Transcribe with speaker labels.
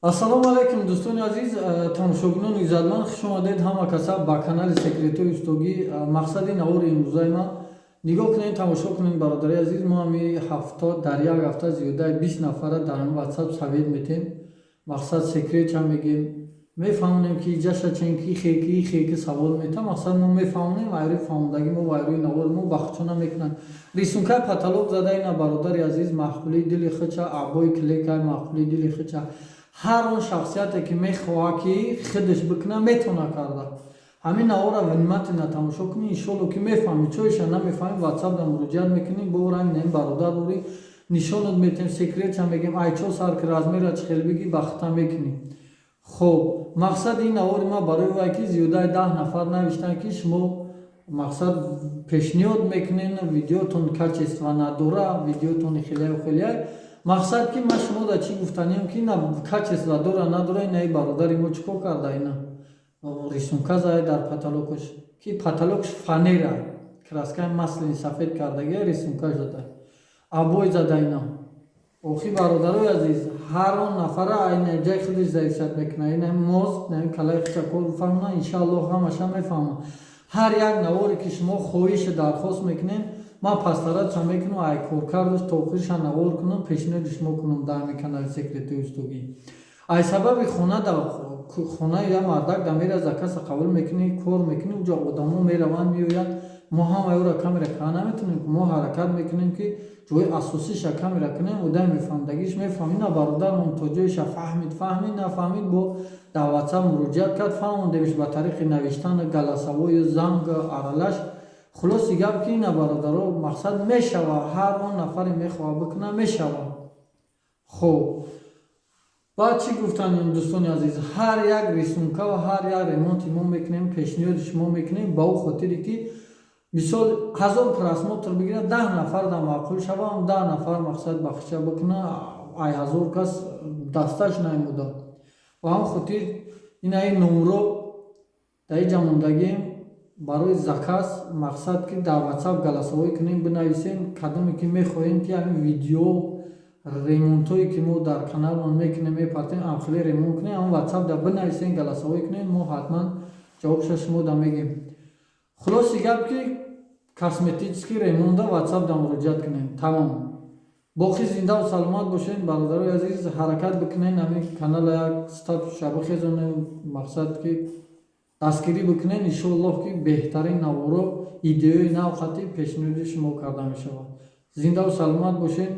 Speaker 1: Ассалому алайкум, дӯстони азиз, тамошобинони иззатманд, хуш омадед ҳама каса ба канали Секретҳои устогӣ. Мақсади навори имрӯзаи ман, нигоҳ кунед, тамошо кунед, бародари азиз, мо ҳами ҳафта дар як ҳафта зиёдаи 20 нафара дар ҳами ватсап совет метем. Мақсад, секретча мегем, мефаҳмонем, ки ҷаша чен, ки хеки хеки савол метам. Мақсад, мо мефаҳмонем, айрӯи фаҳмондагӣ мо ва айрӯи навори мо бахчона мекунанд. Рисункаи потолок зада, ина, бародари азиз, маъқулии дили хича, обои клейкай, маъқулии дили хича. Ҳар он шахсияте, ки мехоҳад, ки худаш бикуна, метавона карда. Ҳамин навора внимательно тамошо кунӣ, иншолло, ки мефаҳмӣ. Чоиша намефаҳмӣ, ватсапда муроҷиат мекунӣ, бо ранг наин бародар дорӣ, нишонат метем, секретча мегем, айчо сар ки размера чӣ хел бигӣ, бахта мекунӣ. Хоб, мақсади ин навори ма барои вай, ки зиёдаи 10 нафар навиштанд, ки шумо, мақсад, пешниҳод мекунен, видеотон качество надора, видеотон хелияю хелияй. Мақсад, ки ман шумо да чӣ гуфтаниям, ки ина качество дора, надора. Инаи бародари мо чӣ кор карда? Ина рисунка зая дар потолокаш, ки потолокш фанера, краскаи масляный сафед кардагия, рисунка зада, обои зада ина. Охи, бародарои азиз, ҳар он нафара айна ҷай худаш зависать мекунад. Ина мозг, калаи худша кор фаҳмона, иншааллоҳ, ҳамаша мефаҳмад. Ҳар як наворе, ки шумо хоҳишу дархост мекунед, ман постараться мекунам, ай коркардаш то охириша навор кунам, пешниҳоди шумо кунам дар ҳамин канали Секретҳои устогӣ. Ай сабаби хона да хонаи я мардак да мера, заказа қабул мекунӣ, кор мекунӣ, уҷа одамо мераванд, меоянд. Мо ҳамаи ӯро камера карда наметавонем. Мо ҳаракат мекунем, ки ҷои асосиша камера кунем, одами мефаҳмдагиш мефаҳм. Ина бародармон то ҷоиша фаҳмид, фаҳмид, нафаҳмид, бо дар ватсап муроҷиат кард, фаҳмондемш ба тариқи навиштан, голосовою, занг аралаш. Хулоси гап, ки ина, бародаро, мақсад, мешава. Ҳар он нафаре мехоҳад бикуна, мешава. Хоб, баъд чӣ гуфтан, дӯстони азиз? Ҳар як рисунка ва ҳар як ремонти мо мекунем, пешниҳоди шумо мекунем, ба ӯ хотире, ки мисол 1000 просмотр бигирад, 10 нафар да маъқул шавам, 10 нафар, мақсад, бахша бикуна, ай 1000 кас дасташ наймуда. Ба ҳам хотир инаи номро дар иҷа мондагием барои заказ. Мақсад, ки дар ватсап голосовой кунем, бинависем, кадоме ки мехоҳем, ки ҳамин видео ремонтҳое, ки мо дар каналмон мекунем, мепартем, амхеле ремонт кунем, ҳамн ватсап да бинависем, голосовой кунем, мо ҳатман ҷавобша шумо да мегем. Хулоси гап, ки косметический ремонта ватсап да муроҷиат кунем, тамом. Боқӣ зиндаву саломат бошед, бародарои азиз. Ҳаракат бикунед, ҳамин канала як статусша бихезонем. Мақсад, ки дастгирӣ бикунед, иншоаллоҳ, ки беҳтарин наворо, идеяи нав хати пешниҳоди шумо карда мешавад. Зиндаву саломат бошед.